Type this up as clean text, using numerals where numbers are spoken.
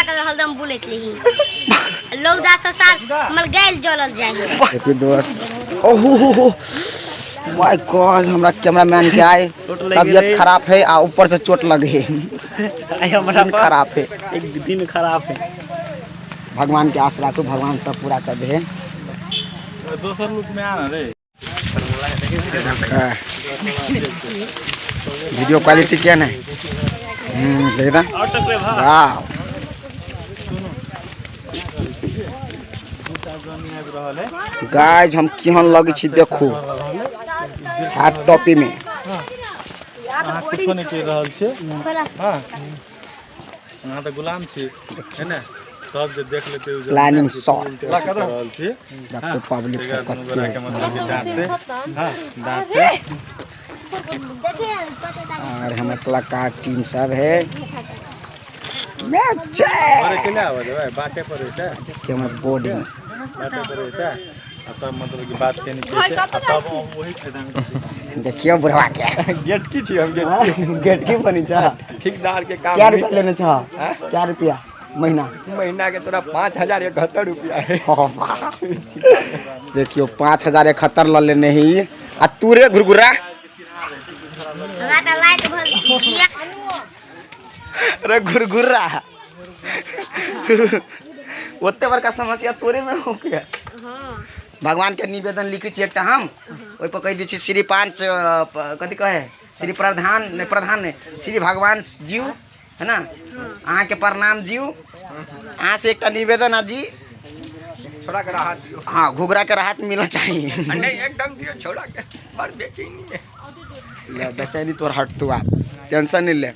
के हरदम बुलैत रही। लोग 10 साल हमर गैल जलल जाय। देखियो दोस्त, ओहो my God, हमरा कैमरामैन के आए तबियत खराब है आ ऊपर से चोट लग है। हमरा दिन खराब है, एक दिन खराब है। भगवान के आश राखू, भगवान सब पूरा कर दे। दोसर लुक में आ ना रे। वीडियो क्वालिटी क्या है? देखना। और टकले भा। वाह। गाइस हम केहन लगे छी देखो, हाथ टॉपी में। अहाँ कुछो नहि करि रहल छी। हाँ, अहाँ तऽ गुलाम छी, है ने? सब जे देख लेते उ जे प्लानिंग उल्टे शॉट। कर रहल छी। देखो पब्लिक सब एकरा दुनू गोरा के कते। मतलब कि डांटते, हाँ, डांटते। और हमर कलाकार टीम सब है। मैच अरे केना आवाज है? बाटे पर होता है। कि हमर बोर्डिंग। बाटे पर होता है। आ तब मतलब कि बात केने के छै, आ तब वही फायदा में। देखियो बुढ़वा के। गेट की छी हम, गेट गेट की बनी छा? ठेकेदार के काम। क्या रुपया लेने छा? क्या रुपया महीना? महीना के तोरा 5071 रुपया है। देखियो 5071 ल लेने ही। आ तू रे घुरघुरा? हमरा तऽ लाइट भल दिया। अरे घुरघुरा, ओते बड़का समस्या तोरे में हो गया। हाँ। भगवान के निवेदन लिखै छी एकटा हम, ओहि पर कहि दै छी श्री पाँच, कथी कहे, श्री प्रधान नहीं, प्रधान नहीं, श्री भगवान जीव है ना, अहाँ के प्रणाम जीव, अहाँ से एकटा निवेदन है जी, छोड़ा के राहत दियो। हाँ, घुघरा के राहत मिलना चाहिए। नहीं एकदम दियो छोड़ा के, पर बेचैनी है। ले बेचैनी तोर हट तू, आप टेंशन नहीं ले।